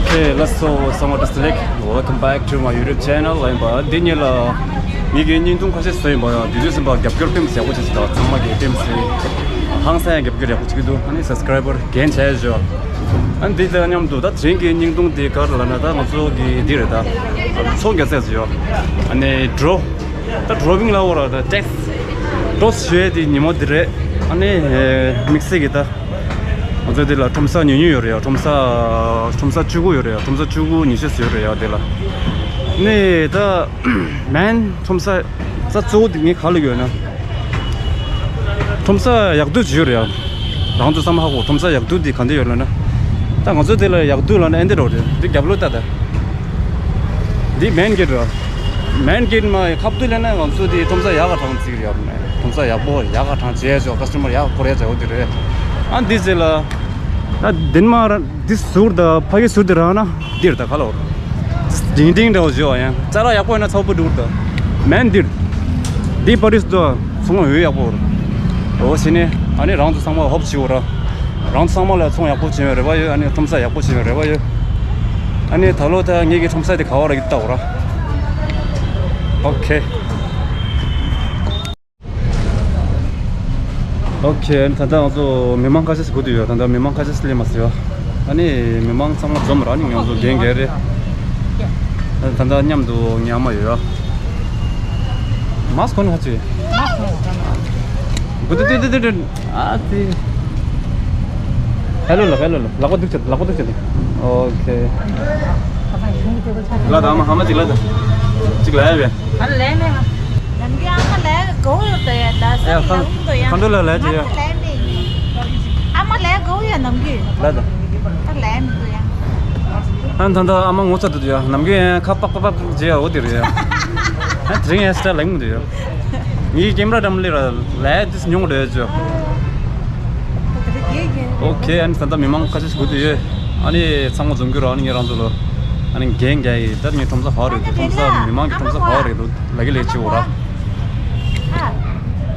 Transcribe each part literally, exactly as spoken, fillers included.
Hey, let's go, someone just click. Welcome back to my YouTube channel. ལ་ཡིན་པ་འདི་ཉིད་ལ་ངེད་ཀྱི་བརྙན་ཐུང་ཁ་ཤས་བཟོས་ཡིན་པ་ཡང་དུས་ཚོད་ཟིན་པ་རྒྱབ་སྐྱོར་ཕེམ་ཡག་པོ་བྱེད་ཅིག་དང་ཚང་མ་གི་ཕེམ་སི་ཧང་སང་རྒྱབ་སྐྱོར་ཡག་པོ་བྱེད་ཀྱི་འདུག་ཨ་ནི་སབ་སི་ཀ་རའི་བར་རྒན་བྱས་བཞག་ཨ་ནི་འདི་དང་མཉམ་དུ་ད་དྲིན་གྱི་བརྙན་ཐུང་འདི་ག་རེ་ལབ་ན་ད་ང་ཚོ་གི་འདི་རེད། ད་ཚོང་རྒྱག་ས་ཡོད། ཨ་ནི་འགྲོ། ད་འགྲོ་བིང་ལ་འོ་ར་ད་ཊེག་སི་འགྲོ་ཞུ་ཡས་དེ་ཉིན་མོ་འདི་རེད། ཨ་ནི་དམིགས་བསལ་གྱི་ད་ང་ཚོ་འདི་ལ་ཁྲོམ་ས་ཉུང་ཉུང་ཡོད་རེད་ཡ། ཁྲོམ་ས་ཁྲོམ་ས་བཅུ་དགུ་ཡོད་རེད་ཡ། ཁྲོམ་ས་བཅུ་དགུ་ཉི་ཤུ་ཡོད་རེད་ཡ། འདི་ལ་ནི་ད་མེན་ཁྲོམ་ས་ས་གཙོ་བོ་འདི་ངས་ག་ལ་ཡོད་ན། ཁྲོམ་ས་ཡག་སྡུག་ཅིག་ཡོད་རེད་ཡ། རང་ཚོ་བསམ་ཧ་གོ་ཁྲོམ་ས་ཡག་སྡུག་འདི་ག་འདྲ་ཡོད་ལབ་ན། ད་ང་ཚོ་དེ་ལ་ཡག་སྡུག་ལབ་ན་ཨེ་འདྲ་རོ་རེད། འདི་རྒྱབ་ལོགས་ལྟ་ད། འདི་མེན་གེ་ཊི་རེད། མེན་གེ་ཊི་མ་ཁ་བསྡུ་ལབ་ན་ང་ཚོ་དེ་ཁྲོམ་ས་ཡག་ག་གྲངས་བརྩི་གི་རེད་ཡ། ཁྲོམ་ས་ཡག་པོ་ཡག་ག་གྲངས་བྱས་ཆོག་ཀ་སི་ཊ་མར་ཡག་ག་སྐོར་ཡ་བྱ་བོ་དེ་རེད། ཨ་འདི་ཟེར་ལ། ད་འདི་མ་ར་འདི་ཟུར་ད་ཕ་གི་ཟུར་དེ་རང་ན། འདིར་ད་ག་ལོར། ཌིང་ཌིང་འདྲ་བོ་བཟོས་པ་ཡང་ཅ་ལག་ཡག་པོ་ཡིན་ན་ཚོགས་པ་འགྲུར་ད། མེན་འདིར། འདི་པར་རིས་དུ་ཚོང་འོས་ཡག་པོ་རེད། འོ་ཟེར་ནས་ཨ་ནི་རང་ཚོ་ཚང་མ་ཧོབ་བྱེད་འོ་ར། རང་ཚོ་ཚང་མ་ལ་ཚོང་ཡག་པོ་བྱེད་པའི་རེ་བ་ཡོད། ཨ་ནི་ཁྲོམ་ས་ཡག་པོ་བྱེད་པའི་རེ་བ་ཡོད། ཨ་ནི་ད་ལོ་ད་ངེད་ཀྱི་ཁྲོམ་ས་དེ་ག་བ་ར་ཡིད་ལྟ་འོ་ར། ཨོ་ཁེ། ཨོ་ཁེ། ད་ལྟ་ང་ཚོ་མི་མང་ཁ་ཤས་སྒུག་བསྡད་ཡོད། ད་ལྟ་མི་མང་ཁ་ཤས་སླེབས་མ་སོང་། ཨ་ནི་མི་མང་ཚང་མ་འཛོམས་ར། ནི་ང་ཚོ་རྒན་རྒན་རེད། ད་ལྟ་མཉམ་དུ་ཉལ་མ་ཡོད། མཱ་སི་ཁོ་ནི་ཧ་ཅི། སྒུག་བསྡད་བསྡད་བསྡད་བསྡད། ཨ་ཙི། ཧེ་ལོ་ལ་ཧེ་ལོ་ལ་ལག་པ་འདུག་བྱེད། ལག་པ་འདུག་བྱེད། ཨོ་ཁེ། ལ་ད་ཨ་མ་ཧ་མ་ཅིག་ལ་ད་ཅིག་ལ་ཡ་བས། ཨ་ལས་མེད་ང་། ནམ་རྒྱུན་ཨ་མ་ལས་གོ་ཡོད་ད་ཡ། ད་ས་ཡ་ཡག་མི་འདུག་ཡ། ཁ་འདོད་ལ་ལས་ཅི་ཡ། ང་ལས་མེད་ཡིན། ཨ་མ་ལས་གོ་ཡ་ནམ་རྒྱུན། ལ་ད། ད་ལས་མི་འདུག་ཡ། ཨ་ད་ད་ཨ་མ་ངོ་ཚ་འདུག་ཡ། ནམ་རྒྱུན་ཡ་ཁ་པག་པག་པག་ཅི་ཡ་འོ་དེ་རེད་ཡ། ཨ་དེ་རིང་ཡ་སི་ཊ་ལེགས་མི་འདུག་ཡ། ངའི་ཀེམ་ར་འགྲམ་ལས་ར་ལས་དིས་ཉུང་རེད་ཅོ། ཨོ་ཁེ། ཨ་ནི་ད་ལྟ་མི་མང་ཁ་ཤས་ཤིག་སྒུག་བསྡད་ཡོད། ཨ་ནི་ཚང་མ་འཛོམས་རྒྱུ་ར། ཨ་ནི་ངས་རང་ཚོ་ལ་ཨ་ནི་རྒན་རྒྱག་ཡིན། ད་ངའི་ཁྲོམ་ས་ག་པར་རེད་འདུག་ཁྲོམ་ས་མི་མང་གི་ཁྲོམ་ས་ག་པར་རེད་འདུག་ལ་གི་ལས་བྱེད་འོ་ར།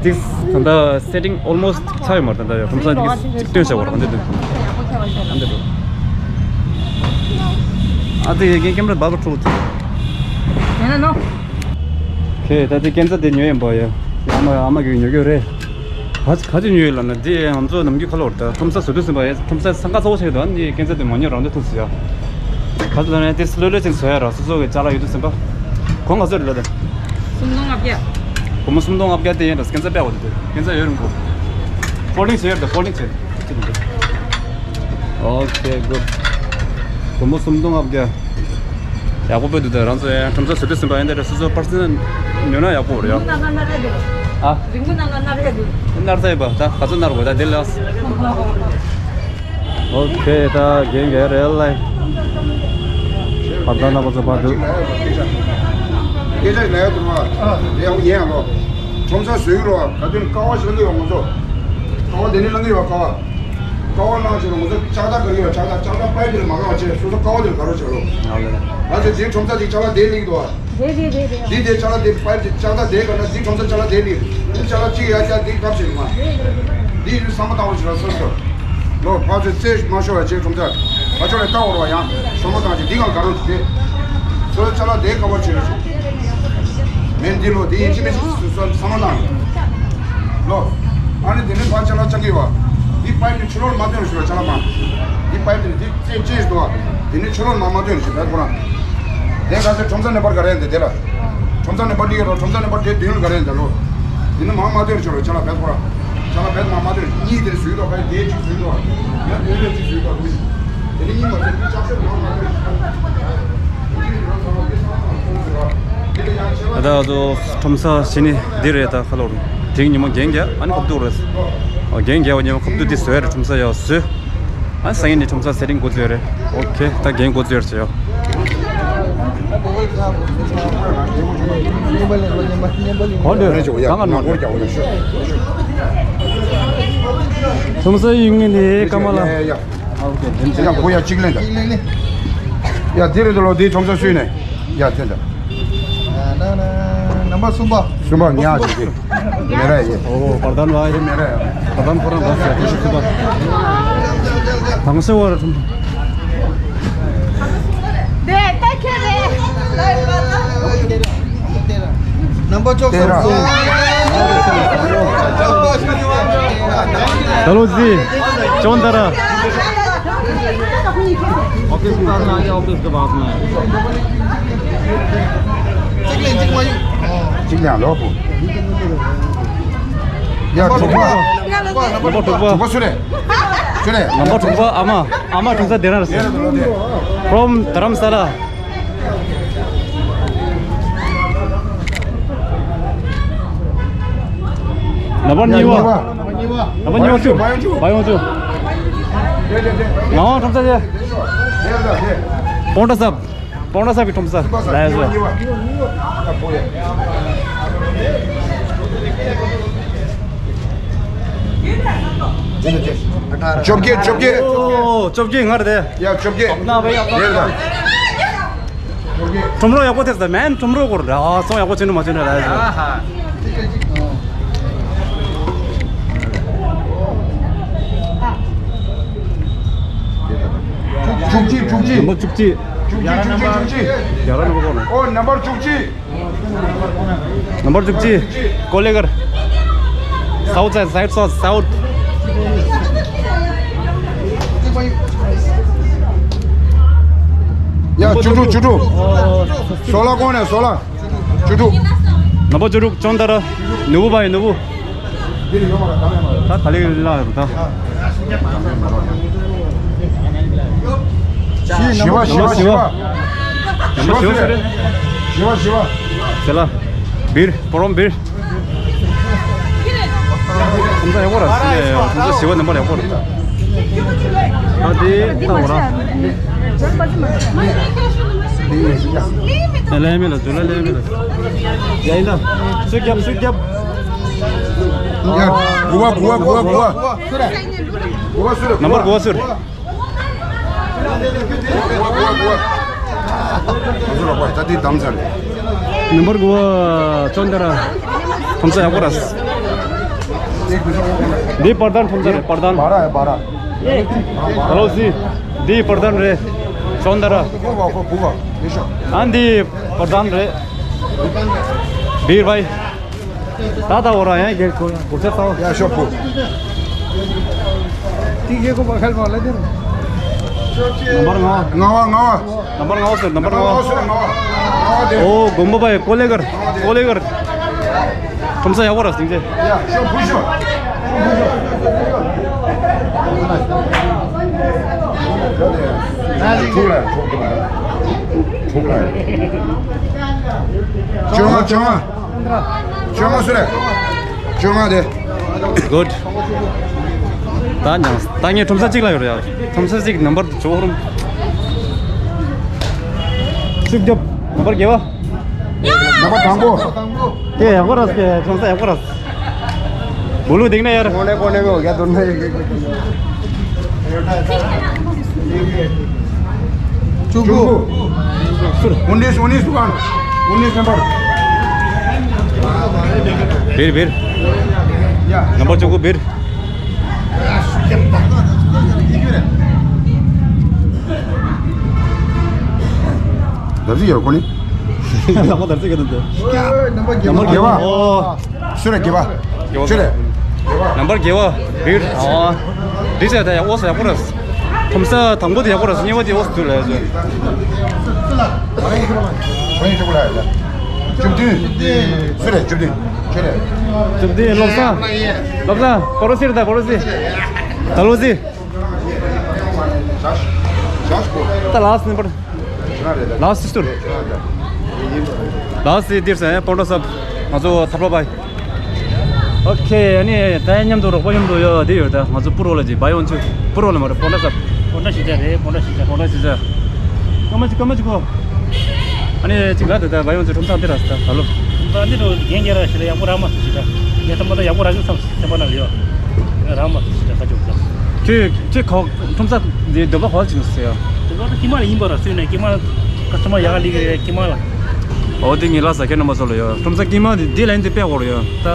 This ད་ལྟ་སེ་ཊིང་ཨོལ་མོ་སི་ཊི་ཚར་ཡོད་མ་རེད། ད་ལྟ་ཁྲོམ་ས་འདི་གཅིག་སྟོན་བྱ་བ་ར། འདི་འདུག་ཨ་འདི་འདུག་ཨ་དེ་ཡ་རྒན་ཀེམ་ར་བར་བར་འཁྲུག་ཐུབ། ཡ་ན་ནོ། ཁེ། ད་དེ་ཀན་ཚ་དེ་ཉོས་ཡིན་པ་ཡ། ཨ་མ་ཨ་མ་གིས་ཉོ་གི་རེད། ག་ག་ཅི་ཉོས་ཡོད་ལབ་ན་དེ་ང་ཚོ་ནམ་རྒྱུན་ཁ་ལོར་ད་ཁྲོམ་ས་བཟོ་དུས་ཟིན་པ་ཡ། ཁྲོམ་ས་སང་ག་ཚ་བོ་ཆགས་འདུག་ཨ་ནི་ཀན་ཚ་དེ་མ་ཉོ་རང་དུ་ཐུག་ཟེར་ཡ། ག་ཚོད་ལབ་ན་དེ་ལྷོད་ལྷོད་ཅིག་བཟོ་ཡ་ར། སོ་སོ་གི་ཅ་ལག་ཡོད་དུས་ཟིན་པ། གོང་ག་ཚོད་རེད་ལབ་ད། སུམ་སྟོང་ལྔ་བརྒྱ། སྒོར་མོ་སུམ་སྟོང་ལྔ་བརྒྱ་དེ་ཡིན་ར། ཀན་ཚ་པས་འོ་དེ་དེ་ཀན་ཚ་ཡོད་རིང་པོ། ཧོལ་ཌིང་བྱས་ཡོད་ད། ཧོལ་ཌིང་བྱས། ཨོ་ཁེ་གུཌ། སྒོར་མོ་སུམ་སྟོང་ལྔ་བརྒྱ། ཡག་པོ་དཔེ་འདུག་ད་རང་ཚོ་ཡང་ཁྲོམ་ས་བཟོ་དུས་ཟིན་པ་ཡིན་ད་ར། སོ་སོ་པར་སེན་ཉོ་ན་ཡག་པོ་རེད་ཡ། ཨ། རིང་པོ་ནང་ལ་ནར་ཡ་འདུག་ནར་ཚ་ཡོད་པ། ད་ག་ཚོད་ནར་དགོས་ད་དེ་ལ། ཨོ་ཁེ། ད་རྒན་རྒན་རེད་ལ། བར་ཐག་ན་པ་ཚོ་བར་འདུག་སྐད་ཆ་ལ་ཡ་འདུག་བ། ཡ་ཡན་ལོ། ཁྲོམ་ས་བཟོས་རོ། ག་དུས་ཀ་བ་ཞིག་ལ་ཡོང་ང་ཚོ། ཀ་བ་དེ་ནས་ལངས་ཀྱི་ཡོད་པ། ཀ་བ། ཀ་བ་ནང་ཆེ་ལ་ང་ཚོ་ལྕགས་ཐག་ག་རེ་ཡོད། ལྕགས་ཐག་ལྕགས་ཐག་པའི་དེར་མ་ག་བ་བྱས། སོ་སོ་ཀ་བ་དེར་ག་རོ་བྱས་རོ། ང་ཚོ་དེ་ཁྲོམ་ས་དེ་ལྕགས་ཐག་དེ་ལིག་འདུག་བ། དེ་དེ་དེ་དེ། འདི་དེ་ལྕགས་ཐག་དེ་པའིབ་དེ་ལྕགས་ཐག་དེ་ག་ན་འདི་ཁྲོམ་ས་ལྕགས་ཐག་དེ་ལིག་འདི་ལྕགས་ཐག་གཅིག་ཡ་ཤ་འདི་བཀབ་བྱས་མ། འདི་ཡུལ་ས་མ་བཏང་བ་ཞིག་ལ་སོ་སོ། ལོ་ཕར་ཚུར་རྩེ་མ་ཤོར་བ་བྱས། ཁྲོམ་ས་ཕར་ཕྱོགས་ལ་ལྟ་བར་བ་ཡང་ས་མ་བཏང་བྱས། འདི་གང་ག་རོ་དེ། སོ་སོ་ལྕགས་ཐག་དེ་ཀ་བར་བྱས་རོ་བྱས། མེན་འདི་ལོ་འདི་ཡིན་གཅིག་མིན་གཅིག་སོ་སོ་ས་མ་བཏང་། ལོ། ཨ་ནི་དེ་ནས་ཕར་ལྕགས་ཐག་ཆག་གི་བ། འདི་པའིབ་ནི་ཕྱི་ལོགས་མ་ཐོན་ཞུ་ལ་ལྕགས་ཐག་མ། འདི་པའིབ་དེ་ནི་འདི་རྩེ་རྩེ་ཞིག་འདུག་བ། དེ་ནི་ཕྱི་ལོགས་མ་མ་ཐོན་ཞིག་བས་ཁོ་རང་། དེ་ག་ཚོད་ཁྲོམ་ས་ནས་པར་ག་རེ་ཡིན་དེ་དེ་ལ། ཁྲོམ་ས་ནས་པར་འདི་ག་རོ། ཁྲོམ་ས་ནས་པར་དེ་མདུན་ལ་ག་རེ་ཡིན་དེ་ལོ། དེ་ནི་མ་མ་ཐོན་ཞིག་ལ་ལྕགས་ཐག་བས་ཁོ་རང་། ལྕགས་ཐག་བས་མ་མ་ཐོན་ཞིག་གཉིས་དེ་ནི་བཟོས་འདུག་བ། དེ་གཅིག་བཟོས་འདུག་བ། ཡང་དེ་ནས་གཅིག་བཟོས་འདུག་བ། དེ་ནི་གཉིས་མ་བཟོས་དེ་ལྕགས་ཤོག་མ་མ་ཐོན་ཞིག་ད་ལྟ་ང་ཚོ་ཁྲོམ་ས་ཕྱི་ནས་འདི་རེད། ད་ཁ་ལོ་རུ་དེ་རིང་ཉི་མ་རྒན་རྒྱག་ཨ་ནི་ཁ་བསྡུ་རེད། ཨོ་རྒན་རྒྱག་པ་ཉི་མ་ཁ་བསྡུ་འདི་བཟོས་རེད། ཁྲོམ་ས་ཡག་བཟོས། ཨ་སང་ཉིན་ནས་ཁྲོམ་ས་སེ་ཊིང་འགོ་བཙུགས་རེད། ཨོ་ཁེ། ད་རྒན་འགོ་བཙུགས་རེད་ཟེར་ཡོ། ཨོ་འདི་གང་ག་ནང་རེད། ཁྲོམ་ས་ཡིན་ངེས་ནས་ཀ་མ་ལ། ཡ་གོ་ཡ་གཅིག་ལེན་ད། ཡ་དེ་རེད་དོ་ལོ། དེ་ཁྲོམ་ས་སུས་ནས། ཡ་དེ་ད། ནམ་པར་གསུམ་པ། གསུམ་པ་ཉག་ཅིག་དེ། མེ་ར་ཡེ། ཨོ་བར་ཐག་ལ་ཡེ། མེ་ར་ཡེ། བར་ཐག་ཁོ་རང་བ་ཟེར་དེ་ཤི་གསུམ་པ། དང་ཤི་བར། དེ་ལྟ་ཁྱེད་རེད། नंबर चौक तेरह। चौंतरा। ऑफिस के पास में आ जाओ, ऑफिस के पास में। चिकले, चिकले। चिकले, लो। या, नंबर चुपा। नंबर चुपा। चुपा सुरे। सुरे। नंबर चुपा, आमा। आमा, चुपा देना रसे। देना तो दे। From Dharamshala. Number new. Number new छु। बायों छु। नौ, तुम से। पौंडा साहब। पौंडा साहब की तुम से। लाया जो। चुपके, चुपके। ओ, चुपके घर दे। या, चुपके। अपना भाई, अपना। ཁྲོམ་རོ་ཡག་པོ་ཐེབས་ད་མན། ཁྲོམ་རོ་སྐོར་ར་སོང་ཡག་པོ་ཆེ་ནུ་མ་ཆེ་ནུ་ར། བཅུ་གཅིག་བཅུ་གཅིག་བཅུ་གཅིག་བཅུ་གཅིག་བཅུ་གཅིག་ཡ་ར་ནམ་བར་ཨོ་ནམ་བར་བཅུ་གཅིག नंबर चुपची कोलेगर। South side, side south, south. या, चुटू, चुटू। सोलह कौन है? सोलह। चुटू। नंबर चुटू, चौंतरा। नुबू भाई, नुबू। ད་ག་ལེ་ལ་རུ་ད། ཤི་བ་ཤི་བ་ཤི་བ། ཤི་བ་ཤི་བ་ཤི་བ། དེ་ལ་བིར་པོ་རོམ་བིར། ཁོང་ཚོ་ཡག་པོ་ར་སི་ནས་ཁོང་ཚོ་ཤི་བ་རྣམ་པ་ཡག་པོ་ར། ད་དེ་ད་འོ་ར། ལས་མེད་ལ་དུ་ལ་ལས་མེད་ལ། ཡ་ཡིན་ད། སུ་རྒྱབ་སུ་རྒྱབ། ཡ། གུ་བ་གུ་བ་གུ་བ་གུ་བ། གུ་བ་སུ་རེད། ནམ་བར་གུ་བ་སུ་རེད། གུ་བ་གུ་བ་གུ་བ། ད་དེ་དམ་ཚར། नंबर को चौंतरा। तुमसे आपको रस। दी प्रधान तुमसे रे, प्रधान। बारह है, बारह। हेलो जी। दी प्रधान रे। चौंतरा। बुआ, बुआ, बुआ। हाँ, दी प्रधान रे। बीर भाई। ད་ད་འོ་ར་ཡང་རྒྱལ་ཁོ་གོ་ཆ་ཚ་བ། ཡ་ཤོག་བུ། ཏི་རྒྱལ་ཁོ་བ་ཁལ་བ་ལ་དེ། नंबर ལྔ། ལྔ་བ་ལྔ་བ། नंबर ལྔ་བ་ཟེར། नंबर ལྔ་བ། ལྔ་བ་ཟེར་ལྔ་བ། ལྔ་བ་དེ། ཨོ་དགོན་པ་བའི་ཀོ་ལེ་གར། ཀོ་ལེ་གར། ཁྲོམ་ས་ཡག་པོ་ར་སིང་ཚེ། ཡ་ཤོག་བུ་ཤོག་ཤོག་བུ་ཤོག་ཐུག་ལ་ཐུག་གི་མ་རེད། ཐུག་ལ། བཅོ་ལྔ་བཅོ་ལྔ། བཅོ་ལྔ་སུ་རེད། བཅོ་ལྔ་དེ། Good. ད་ཉང་ད་ངས་ཁྲོམ་ས་གཅིག་ལ་ཡོད་རེད་ཡ། ཁྲོམ་ས་གཅིག་ནམ་བར་དུ་ཆོག་རུང་། ཤུགས་རྒྱབ། ནམ་བར་བརྒྱད་པ། ནམ་བར་དང་པོ། དེ་ཡག་པོ་རེད། ཁྲོམ་ས་ཡག་པོ་རེད། बोलो देखना यार। कोने कोने में हो गया दोनों एक एक। चुंगू। उन्नीस, उन्नीस दुकान। उन्नीस नंबर। बीर, बीर। या। नंबर चुंगू बीर। दर्जी यार कोनी। नंबर दर्जी के दे। नंबर के बा? ओ। ཤུ་རེ་དགེ་བ། ཤུ་རེ། ནམ་བར་དགེ་བ། བིར། ཨ། འདི་ཟེར་ད་ཡ་ཨོ་ས་ཡག་པོ་རེད། ཁྲོམ་ས་དང་པོ་དེ་ཡག་པོ་རེད། གཉིས་པ་དེ་ཨོ་ས་དུ་ལ་ཡ་ཟེར། བཅུ་བདུན། ཤུ་རེ་བཅུ་བདུན། ཤུ་རེ། བཅུ་བདུན། བློ་བཟང་། བློ་བཟང་། པོ་རོ་སི་རེད་ད་པོ་རོ་སི། ད་ལོ་སི། ད་ལ་སི་ནམ་བར། ལ་སི་སུར། ལ་སི་དིར་སེ་པོན་ཏོ་སབ། ང་ཚོ་ཐར་པ་བའི། ཨོ་ཁེ། ཨ་ནི་ད་མཉམ་དུ་རོགས་པ་མཉམ་དུ་ཡོད་དེ་ཡོད་ད། ང་ཚོ་པུ་རོ་ལ་ཅིག་བ་ཡོང་ཆུ། པུ་རོ་ལ་མ་རེད། པོན་ཏོ་སབ། པོན་ཏོ་ཤི་ཅ་རེད། པོན་ཏོ་ཤི་ཅ། པོན་ཏོ་ཤི་ཅ། ཀ་མ་ཅི་ཀ་མ་ཅི་གོ། ཨ་ནི་ཅིག་ལ་དེ་ད་བ་ཡོང་ཆུ་ཁྲོམ་ས་འདི་ར་སི་ད་ད་ལོ། ཁྲོམ་ས་འདི་རོ་རྒན་རྒན་ར་ཤི་ལ་ཡག་པོ་ར་མ་སུ་ཤི་ད། ངས་ད་མ་ད་ཡག་པོ་ར་ཤི་སམ་སེམས་པ་ན་ལ་ཡོད། ར་མ་སུ་ཤི་ད་ཁ་ཅོག་ད། ཁྱོད་ཁྱོད་ཁོ་ཁྲོམ་ས་འདི་འདོད་པ་ཧོལ་ཅིག་ཟེར་ཡ། འདོད་པ་ད་ཀི་མ་ལ་ཡིན་པ་ར་སུས་ནས་ཀི་མ་ཀ་སི་ཊོ་མར་ཡག་ལི་གི་རེད་ཀི་མ་ལ། ཨོ་དེ་ངས་ལ་ས་ཁྱེད་རྣམ་པ་ཚོ་ལ་ཡོད། ཁྲོམ་ས་ཀི་མ་འདི་འདི་ལ་ཡིན་དེ་དཔེ་འོར་ཡོད་ད།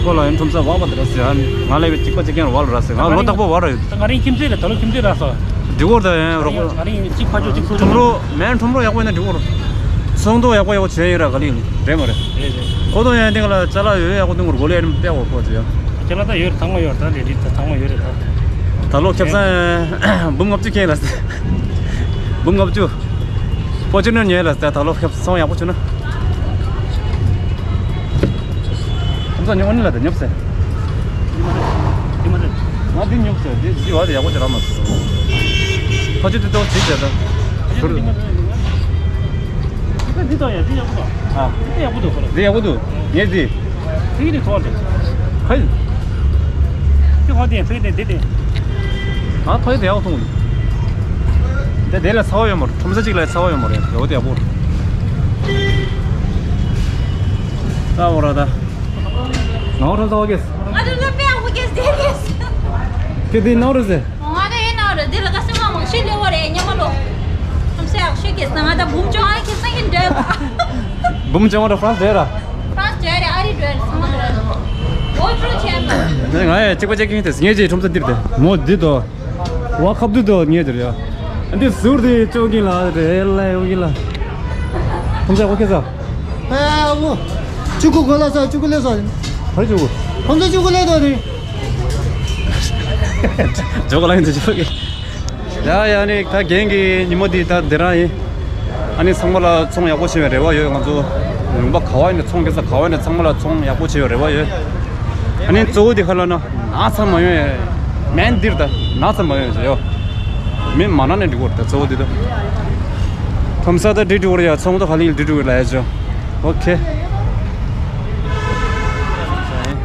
ཁོ་ལ་ཡང་ཁྲོམ་ས་བག་པ་དེ་ར་ཟེར། ང་ལ་བའི་གཅིག་པ་གཅིག་རྐྱང་བག་ལ་ར་ཟེར། ང་ལོ་རྟག་པར་བག་ར་ཡོད། ང་རང་ཁྱིམ་མཚེས་རེད། ད་ལོ་ཁྱིམ་མཚེས་ར་སོ། འགྲིག་གོ་ར་ད་ཡང་རོགས། ང་རང་གཅིག་ཕ་ཆོས་གཅིག་སོ། ཁྲོམ་རོ་མེན་ཁྲོམ་རོ་ཡག་པོ་ཡིན་ན་འགྲིག་གོ་ར། ཚོང་དོ་ཡག་པོ་ཡག་པོ་བྱས་ཡིན་ར། ག་ལི་རེད་མ་རེད། རེད་རེད། ཁོ་དོ་ཡང་སྟེང་ལ་ཅ་ལག་ཡོད་ཡག་པོ་སྟོན་གོ་ར། གོ་ལེ་ཡར་བལྟས་གོ་ཁོ་ཚོ་ཡང་། ཅ་ལག་ད་ཡོད་རེད། ཚང་མ་ཡོད་རེད། ད་རེད་རེད། ད་ཚང་མ་ཡོད་རེད་ད། ད་ལོ་ཁེ་བཟང་འབུམ་ལྔ་བཅུ་ཁེལ་ལ། འབུམ་ལྔ་བཅུ། ཕོར་ཆུ་ནར་ཉོས་ལ། ད་ད་ལོ་ཁེ་བཟང་ཡག་པོ་བྱུང་ན། ཁམས་ཚང་ཉོ་ཨ་ནི་ལ་ད་ཉོབ་ཟེར། ང་འདི་ཉོབ་ཟེར། འདི་འདི་བ་དེ་ཡག་པོ་ཅིག་རག་མ་སོང་། ཕ་ཆུ་དེ་ཏོག་ཅིག་ཟེར་ད། ཟུར། འདི་ཏོག་ཡ་འདི་ཡག་པོ་འདུག་ཨ། འདི་ཡག་པོ་འདུག་ཁོ་ལ། འདི་ཡག་པོ་འདུག་ངས་འདི། ཕ་གི་འདི་ཐོག་འདི། ཧེ། འདི་ཧོ་འདི་ཕ་གི་འདི་འདི་འདི། ཨ་ཕ་གི་འདི་ཡག་པོ་མཐོང་འདུག་འདི་དེ་ལ་ཚ་བ་ཡོད་མ་རེད། ཁྲོམ་ས་གཅིག་ལ་ཚ་བ་ཡོད་མ་རེད། འོ་དེ་ཡག་པོ་རེད། ད་འོ་ར་ད། ང་ཁྲོམ་ས་བ་གེས། ང་ཚོ་ལ་དཔེ་ཡག་པོ་གེས་དེ་གེས། ཁྱེད་དེ་ནང་རེད་ཟེར། ང་ད་ཡིན་ནང་རེད། འདི་ལ་ཁ་སང་མང་ཤོས་སླེབས་པ་རེད། ཉི་མ་ལོ། ཁྲོམ་ས་ཡག་ཤོས་གེས་ན་ང་ད་འབུམ་བཅོ་ལྔ་གེས་ས་ཡིན་འདྲ། འབུམ་བཅོ་ལྔ་ར་ཧྥ་རན་སི་འདྲ་ར། ཧྥ་རན་སི་འདྲ་རེད། ཨ་རི་འདྲ་རེད། ཚང་མ་འདྲ་རེད། ལོ་དྲུག་ཆེན་པ། ང་ཡ་གཅིག་པ་གཅིག་གིན་དེ་ངས་ཅིག་ཁྲོམ་ས་འདིར་དེ་མོ་འདི་དོ། བ་ཁབ་ཏུ་དོ་ངེས་དེར་ཡ། འདི་ཟུར་དེ་ཅོ་གིན་ལ་རེ་ལ་ཡོ་གིན་ལ། ཁོང་ཚ་ཁོ་ཁེ་ས། ཨ་བོ། ཆུ་ཁུ་གོ་ལ་ས་ཆུ་ཁུ་ལེ་ས། ཧ་ཆུ་ཁུ། ཁོང་ཚ་ཆུ་ཁུ་ལེ་དོ་དེ། ཇོ་ག་ལ་ཡིན་དུ་ཇོ་གི། ཡ་ཡ་ནི་ད་རྒན་གི་ཉི་མ་འདི་ད་འདི་རང་ཡིན། ཨ་ནི་ཚང་མ་ལ་ཚོང་ཡག་པོ་བྱེད་པའི་རེ་བ་ཡོད། ང་ཚོ་ལུང་པ་ག་བ་ཡིན་ན་ཚོང་སྐྱེལ་ས་ག་བ་ཡིན་ན་ཚང་མ་ལ་ཚོང་ཡག་པོ་བྱེད་པའི་རེ་བ་ཡོད། ཨ་ནི་གཙོ་བོ་དེ་ཁ་ལ་ན། ནགས་ཚལ་མ་ཡོང་ཡ། མེན་འདིར་ད་ནགས་ཚལ་མ་ཡོང་ཡ་ཡོ། མི་མ་ན་ནས་འགྲིག་གོ་རེད་ད་གཙོ་བོ་འདི་ད། ཁམས་ས་ད་འགྲིག་འགྲིག་གོ་རེད་ཡ། ཚོང་ད་ག་ལིང་འགྲིག་འགྲིག་གོ་རེད་ལ་ཡ་ཅོ། ཨོ་ཁེ།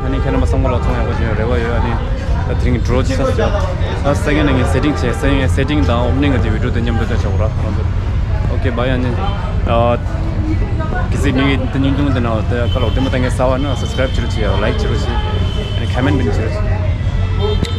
ཨ་ནི་ཁྱེད་རྣམ་པ་ཚང་མ་ལ་ཚོང་ཡག་པོ་བྱུང་ཡ་རེ་བ་ཡོད། ཨ་ནི་ད་དེ་རིང་འགྲོ་ཆ་ཅོ། ད་སེ་ཀེན་ནང་གི་སེ་ཊིང་བྱས། སེ་ཀེན་སེ་ཊིང་དང་ཨོ་པ་ནིང་གི་དེ་བི་ཌིའོ་དེ་མཉམ་དུ་ཅོ་ཆོག་ར་ཁོང་ཚོ། ཨོ་ཁེ་བྷའི། ཨ་ནི་ཨ། གལ་སྲིད་ངེད་ཀྱི་འདི་སྙིང་ཐུང་འདི་ན་ད་ཁ་ལོ་ལྟད་མོ་ལྟ་མཁན་གསར་པ་ན་སབ་སི་ཀ་རེབ་བྱེད་རོགས་བྱེད་ཡ། ལའིཀ་བྱེད་རོགས་བྱེད། ཨ་ནི་ཁོ་མེན་ཊི་བྱེད་རོགས་བྱེད།